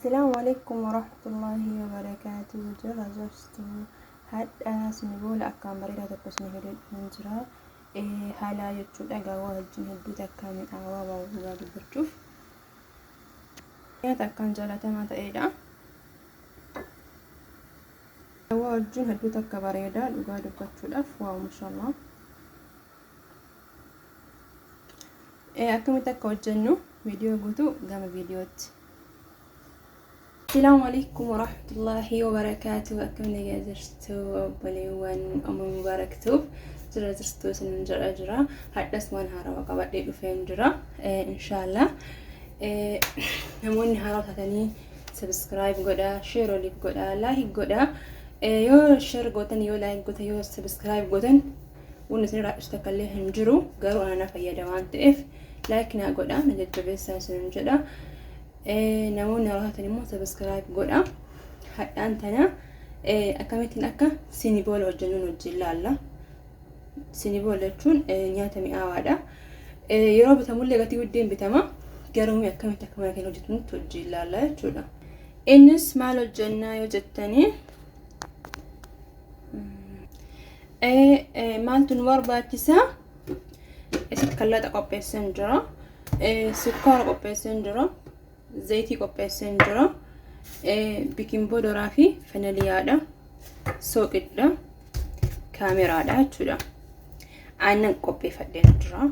Assalaamu alaikum warahmatullahi wabarakaatuh. Jira jirtu hadha siniboola akkaan bareedaa tokko isin fidee dhufeen jira. Haalaa jechuudha gaawwaa wajjin hedduu takka mi'aawaa waa dhugaa dubbachuuf. Nyaata akkaan jaalatamaa ta'edha. Gaawwaa wajjin hedduu takka bareeda dhugaa dubbachuudhaaf waaw mashallah. Akkamitti akka hojjennu viidiyoo guutuu gama viidiyootti. Asalaamu alaikum warahmatullaahi wabarakaatu. Akkam nagaa jirtu obboleewwan Ummu Mubaaraktuuf jira jirtu isin jedha jira. Hadhas waan haarawaa qabadhee dhufeen jira. Inshaallah namoonni haarawaa taatanii subscribe godhaa, share waliif godhaa, like godhaa. Yoo share gootan, yoo like gootan, yoo subscribe gootan wanni isin irraa dhisu takka illee hin jiru. Garuu ana na fayyada waan ta'eef like naa godhaa, na jajjabeessaa isin jedha. Namoonni haaraa taatan immoo subscribe godha. Hadhaan tana akkamittiin akka siniboola hojjennuun wajjin laalla. Siniboola jechuun nyaata mi'aawaadha. Yeroo bitamullee gatii guddeen bitama. Garuu akkamitti akka mana keenya hojjetutti wajjin laalla jechuudha. Innis maal hojjennaa yoo jettanii, maaltu nu barbaachisa? Isitti kallaxa qopheesseen jira. Sukkaara qopheesseen jira. Zayitii qopheesseen jira. Bikin bodoraa fi fanaliyaadha. Sooqidda. Kaameraadha jechuudha. Aannan qopheeffadheen jira.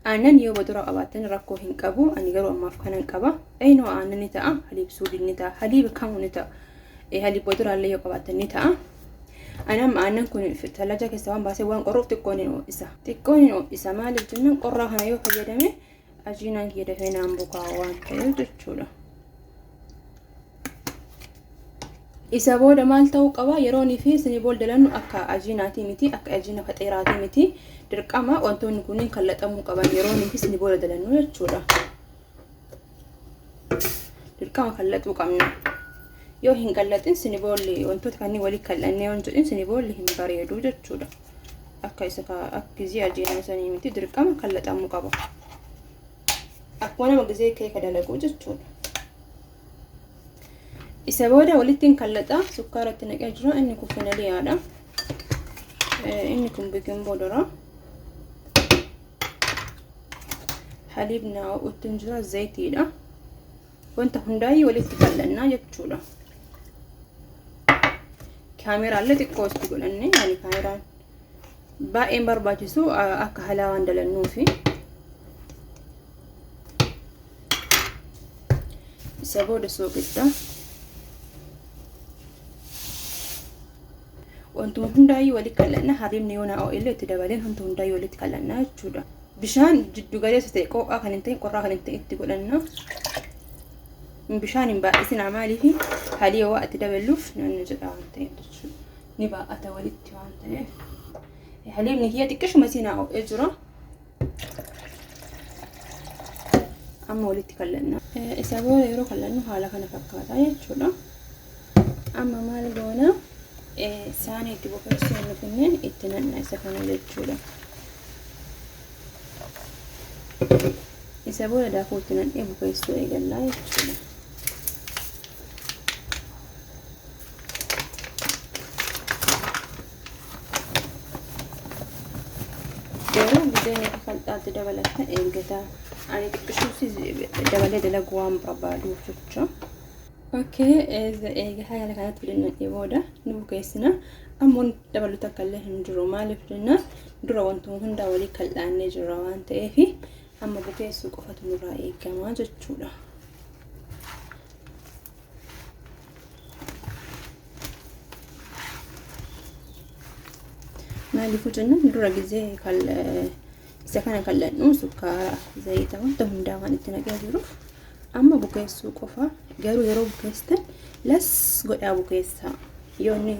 Aannan yoo bodoraa qabaattan rakkoo hin qabu. Ani garuu ammaaf kanan qaba. Eenyu aannan ni ta'a. Haliib suudii ni ta'a. Haliib kamuu ni ta'a. Haliib bodoraallee yoo qabaattan ni ta'a. Ani amma aannan kun talaja keessa waan baasee waan qorruuf xiqqoon hin ho'isa. Xiqqoon hin ho'isa maaliif jennaan qorraa kana yoo fayyadame ajiinaan kiyya dafee naan bukaa waan ta'eef jechuudha. Isa booda maal ta'uu qaba? Yeroonii fi isinii booda dalannu akka ajiinaatii miti, akka ajiina faxeeraatii miti. Dirqama wantoonni kunniin kan laxamuu qaban yeroonii fi isinii booda dalannu jechuudha. Dirqama kallaxuu qabna. Yoo hin kallaxin siniboolli wantoota kanneen walii kallannee yoo hin jedhin siniboolli hin bareedu jechuudha. Akka isa akka gizee ajiinaa sanii miti, dirqama kallaxamuu qaba. Akkuma nama gizee keeka dalaguu jechuudha. Isa booda walitti hin kallaxa, sukkaara itti naqee jira. Inni kun finaliyaadha. Inni kun bikin boodara. Haliib naa ho'utti hin jira, zayitiidha. Wanta hundaayyuu walitti kal'annaa jechuudha. Kaameraallee xiqqoo itti godhanne, yaani kaameraan baay'een barbaachisu akka halaawaan dalannuufi. Isa booda sooqidda. Wantuma hundaayyuu walitti kal'anna, hariibni yoo naa ho'e itti dabaleen wanta hundaayyuu walitti kal'annaa jechuudha. Bishaan jiddu galeessa ta'e, qooqaa kan hin ta'in, qorraa kan hin ta'in itti godhanna. Bishaan hin baay'isinaa, maaliif haalii ho'aa itti dabaluuf namni jedha waan ta'eef jechuudha. Ni baay'ata walitti waan ta'eef. Haliibni kiyya xiqqishuma siinaa ho'ee jira. Amma walitti kal'anna. Isa booda yeroo kal'annu haala kana fakkaata jechuudha. Amma maal goona? Saanii itti bukeessuu nu finneen itti nanna isa kana jechuudha. Isa booda daakuu itti nannee bukeessuu eegallaa jechuudha. Garuu gizeen akka falxaatti dabalatan eeggata. Ani xiqqishuusi dabalee dalaguu waan barbaaduuf jecha. Okay, eega haala kanatti fidannee booda ni bukeessina. Amma wanti dabalu takka illee hin jiru. Maaliif jennaan dura wantuma hundaa walii kal'aannee jirra waan ta'eef amma bukeessuu qofatu nurraa eegama jechuudha. Maaliifuu jennaan dura gizee kal isa kana kal'annu sukkaara, zayita, wanta hundaa waan itti naqee jiruuf amma bukeessuu qofa. Garuu yeroo bukeessitan las godhaa bukeessaa. Yoo inni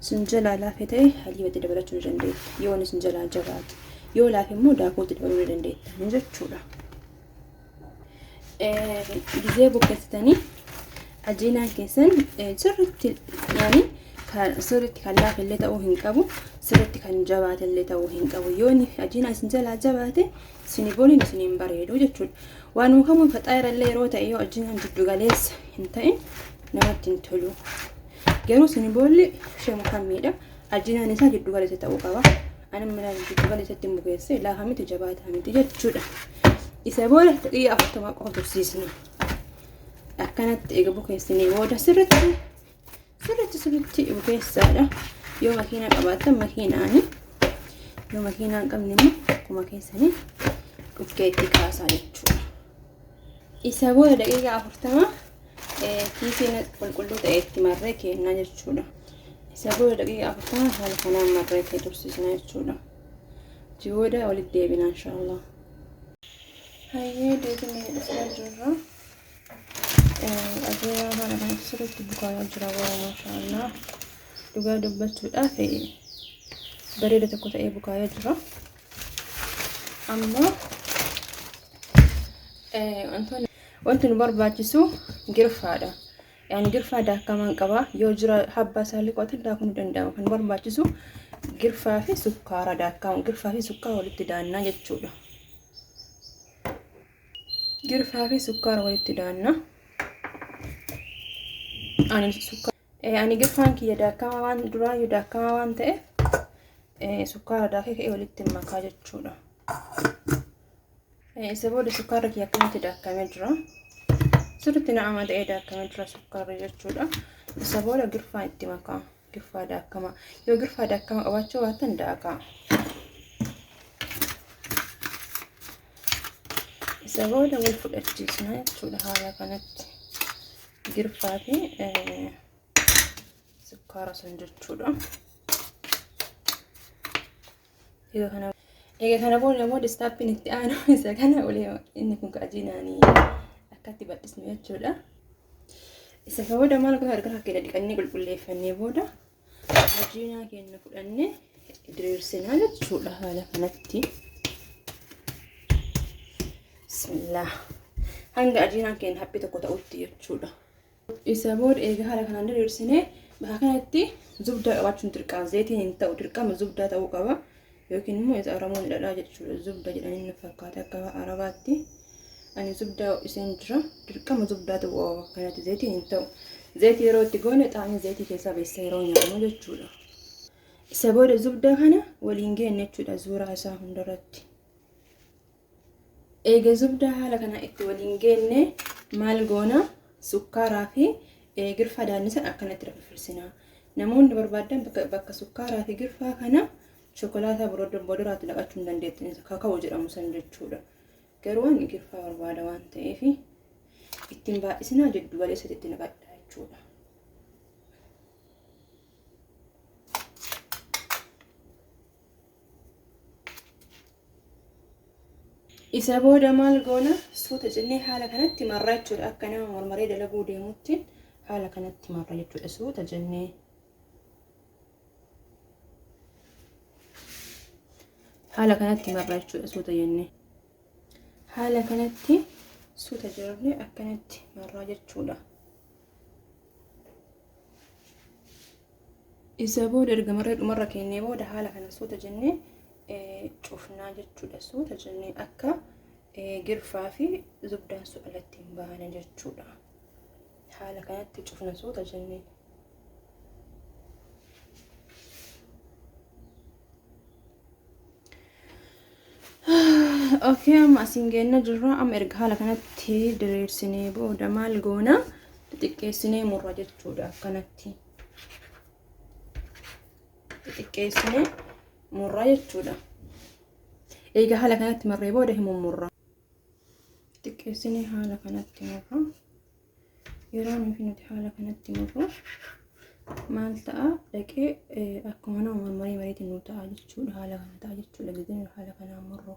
sun jalaa laafe ta'e haliiba itti dabalachuu ni dandeetta. Yoo inni sun jalaa jabaate, yoo laafe immoo daakuu itti dabaluu ni dandeetta jechuudha. Gizee bukeessitanii ajiinaan keessan sirriitti, yaani sirriitti kan laafe illee ta'uu hin qabu, sirriitti kan jabaate illee ta'uu hin qabu. Yoo inni ajiinaan isin jalaa jabaate sinibooliin isin hin bareedu jechuudha. Waan kamuu faxaayira illee yeroo ta'e yoo ajiinaan jiddu galeessa hin ta'in namatti hin tolu. Garuu siniboolli shee mukammiidha. Ajinaan isaa jiddu galeessa ta'uu qaba. Ani mana jiddu galeessatti hin bukeesse laafa miti jabaataa miti jechuudha. Isa booda daqiiqaa 40 qofa tursiisna. Akkanatti eega bukeessinee booda sirriitti sirriitti sirriitti bukeessaadha. Yoo makiinaa qabaattan makiinaani. Yoo makiinaa hin qabne immoo akkuma keessanii dhukkee itti kaasaa jechuudha. Isa booda daqiiqaa 40 kiisii qulqulluu ta'e itti marree kennaa jechuudha. Isa booda daqiiqaa 40 haala kanaan marree kee tursiisna jechuudha. Achi booda walitti deebina inshaallah. Hayyee deebinee dhufnee jirra. Ajeeraa haala kanatti sirriitti bukaa'aa jira waa maashaallah. Dhugaa dubbachuudhaaf bareeda tokko ta'ee bukaa'ee jira. Amma wanti nu barbaachisu girfaadha. Yaani girfaa daakamaan qaba. Yoo jira habbaa isaa liqootin daakuu ni danda'ama. Kan barbaachisu girfaa fi sukkaara daakamu. Girfaa fi sukkaara walitti daannaa jechuudha. Girfaa fi sukkaara walitti daannaa. Ani sukkaara ani girfaan kiyya daakamaa waan duraayyuu daakamaa waan ta'eef sukkaara daakee ka'ee walitti makaa jechuudha. Isa booda sukkaarri kiyya akkanatti daakamee jira. Sirriitti na'ama ta'ee daakamee jira sukkaarri jechuudha. Isa booda girfaa itti makaa. Girfaa daakamaa. Yoo girfaa daakamaa qabaachuu baattan daakaa. Isa booda wal fudhachiisna jechuudha haala kanatti. Girfaa fi sukkaara sun jechuudha. Egaa kana booda immoo distaappiin itti aanu isa kana ulee inni kun qajiinaanii akkatti bal'isnu jechuudha. Isa booda maal gosa harka keenya dhiqannee qulqulleeffannee booda ajiinaa keenya fudhannee diriirsinaa jechuudha haala kanatti. Bismillah. Hanga ajiinaan keenya haphii tokko ta'utti jechuudha. Isa booda eega haala kanaan diriirsinee bakka kanatti zubdaa qabaachuun dirqama. Zayitiin hin ta'u dirqama zubdaa ta'uu qaba. Yookiin immoo isa Oromoon dhadhaa jechuudha. Zubda jedhanii na fakkaata akka Arabaatti. Ani zubdaa ho'iseen jira. Dirqama zubdaa ta'uu qaba bakka kanatti zayitiin hin ta'u. Zayitii yeroo itti goone xaa'in zayitii keessaa beessa yeroo nyaannu jechuudha. Isa booda zubdaa kana waliin geenne jechuudha zuuraa isaa hundarratti. Eega zubdaa haala kana itti waliin geenne maal goona sukkaaraa fi girfaa daannisan akkanatti irra firfirsina. Namoonni barbaadan bakka sukkaaraa fi girfaa kana shokolaataa bodoraatti naqachuu hin dandeettan. Kaka'oo jedhamu san jechuudha. Garuu ani girfaa barbaada waan ta'eef ittiin baay'isinaa jiddu galeessatti itti naqadha jechuudha. Isa booda maal goona suuta jennee haala kanatti marra jechuudha. Akka nama marmaree dalaguu deemutti haala kanatti marra jechuudha suuta jennee. Haala kanatti marra jechuudha suuta jennee. Haala kanatti suuta jennee akkanatti marraa jechuudha. Isa booda erga marree dhumarra kennee booda haala kana suuta jennee cufnaa jechuudha. Suuta jennee akka girfaa fi zubdaan sun alatti hin baane jechuudha. Haala kanatti cufna suuta jennee. Okay, amma asiin geenna jirra. Amma erga haala kanatti diriirsinee booda maal goona? Xixiqqeessinee murra jechuudha akkanatti. Xixiqqeessinee murra jechuudha. Egaa haala kanatti marree booda hin mummurra. Xixiqqeessinee haala kanatti murra. Yeroo nuti haala kanatti murru maal ta'a dhaqee akkuma nama marmaree mareetiin nu ta'a jechuudha. Haala kana ta'a jechuudha. Gizeen haala kanaan murru.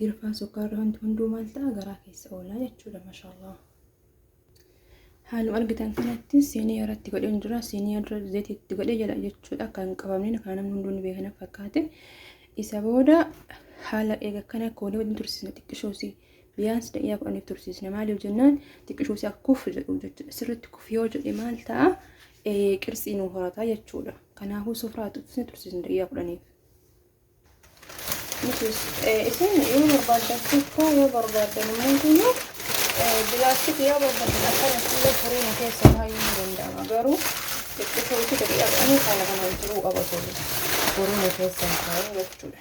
Girfaa sukkaarra wanti hunduu maal ta'a garaa keessa oolaa jechuudha. Mashaallah. Haaluma argitan kanatti siinii irratti godheen jira. Siinii irra zayitii itti godhee jira jechuudha. Akka hin qabamne kana namni hunduu ni beeka na fakkaate. Isa booda haala eega akkana koonee waliin tursiisna xiqqishoosii. Biyaans daqiiqaa 10f tursiisna. Maaliif jennaan xiqqishoosii akka kufu jedhu jechuudha. Sirriitti kufu yoo jedhe maal ta'a qirtsii nu horataa jechuudha. Kanaafuu sufraa tuffisne tursiisna daqiiqaa 10f. Nutis isin yoo barbaaddan sukkaa yoo barbaaddan immoo Bilaastikii yoo barbaadan akkanatti illee furuuna keessa kaayuun ni danda'ama. Garuu xiqqishoo itti daqiiqaa 10 haala kanaan turuu qaba osoo furuuna keessa hin kaayin jechuudha.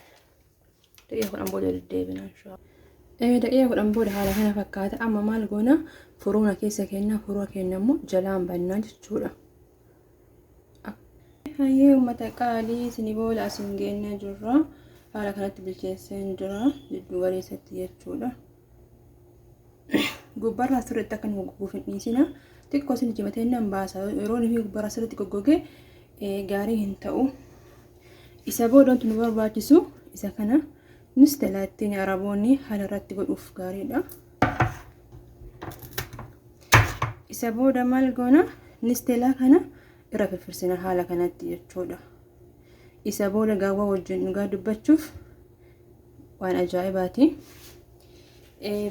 Daqiiqaa 10 booda deddeebina inshallah. Daqiiqaa 10 booda haala kana fakkaata. Amma maal goona? Furuuna keessa kenna. Furuuna keenya immoo jalaan bannaa jechuudha. Hayyee uummata qaalii, isinii booda asin geennee jirra. Haala kanatti bilcheessee jira jidduu galeessatti jechuudha. Gubbarraa sirriitti akka inni goggoguuf hin dhiisina. Xiqqoo isin jimatee nan baasa. Yeroo inni gubbarraa sirriitti goggoge gaarii hin ta'u. Isa booda wanti nu barbaachisu isa kana Nustella ittiin Araboonni haala irratti godhuuf gaariidha. Isa booda maal goona? Nustella kana irra firfirsina haala kanatti jechuudha. Isa booda gaawwa wajjin dhugaa dubbachuuf waan ajaa'ibaati.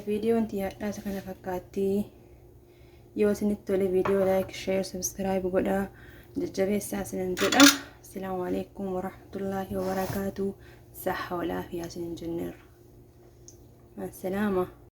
Viidiyoon tiyyaadhaa isa kana fakkaatti. Yoo isinitti tole viidiyoo like, share, subscribe godhaa, jajjabeessaa isinin jedha. Assalaamu alaikum warahmatullaahi wabarakaatu. Saha walaafiyaa isinin jenneerra. Assalaama.